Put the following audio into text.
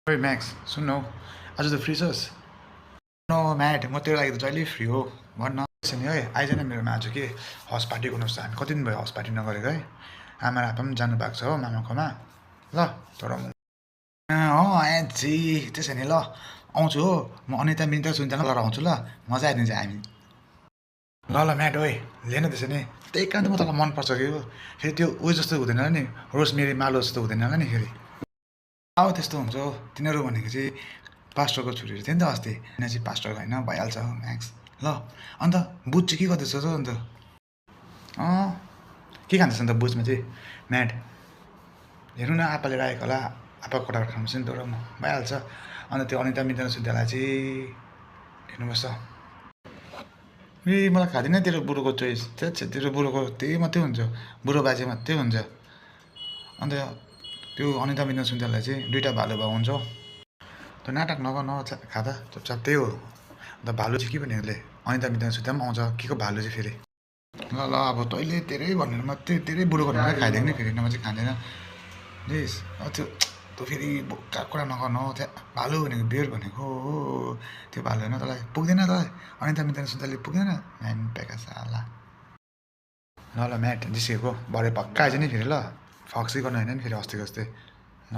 ओइ म्याक्स सुन हौ आज त फ्री छस् नो म्याट म तेरो लागि त जहिले फ्री हो भन्न छ नि है आइज न मेरोमा आज के हाउस पार्टी गर्नुपर्छ हामी कति दिन भयो हाउस पार्टी नगरेको है आमा र आप्पा पनि जानु भएको छ हो मामाकोमा ल तर एजी त्यसो भने ल आउँछु हो म अनिता मिनिता सुनितालाई गरेर आउँछु ल मजा आइदिन्छ हामी ल म्याट ओइ लिएन त्यसो भने त्यही कारण त म तँलाई मनपर्छ कि हो फेरि त्यो उयो जस्तो हुँदैन होला नि रोजमेरी मालो जस्तो हुँदैन होला नि फेरि अब त्यस्तो हुन्छ हौ तिनीहरू भनेको चाहिँ पास्टरको छोरीहरू थियो नि त अस्ति यहाँ चाहिँ पास्टरको होइन भइहाल्छ म्याक्स ल अन्त बुझ चाहिँ के गर्दैछ त अन्त के खाँदैछ अन्त बुझमा चाहिँ म्याट हेर्नु न आप्पाले राखेको होला आप्पाको कोठाबाट खानुपर्छ नि त र म भइहाल्छ अन्त त्यो अनिता मित्र सुन्दालाई चाहिँ हेर्नुपर्छ ए मलाई खाँदैन तेरो बुढोको चोइस त्यही तेरो बुढोको त्यही मात्रै हुन्छ बुढो बाजे मात्रै हुन्छ अन्त त्यो अनिता मित्र सुन्दालाई चाहिँ दुइटा भालु भए हुन्छ त्यो नाटक नगर न खाँदा चुपचाप त्यही हो अन्त भालु चाहिँ के भने उसले अनिता मित्र सुत्दा पनि आउँछ के को भालु चाहिँ फेरि ल ल अब तैँले धेरै भनेर मात्रै धेरै बुढो गरेर मात्रै खाइदिएको नि फेरि नभए चाहिँ खाँदैन जेस त्यो त्यो फेरि बोक्का कुरा नगर्नु हो त्यहाँ भालु भनेको बियर भनेको हो त्यो भालु होइन तँलाई पुग्दैन तँलाई अनिता मित्र सुन्दाले पुग्दैन म्यान पेका साला ल म्याट जिस्केको भरे पक्का आइज नि फेरि ल फक्सी गर्नु होइन नि फेरि अस्तिको जस्तै ल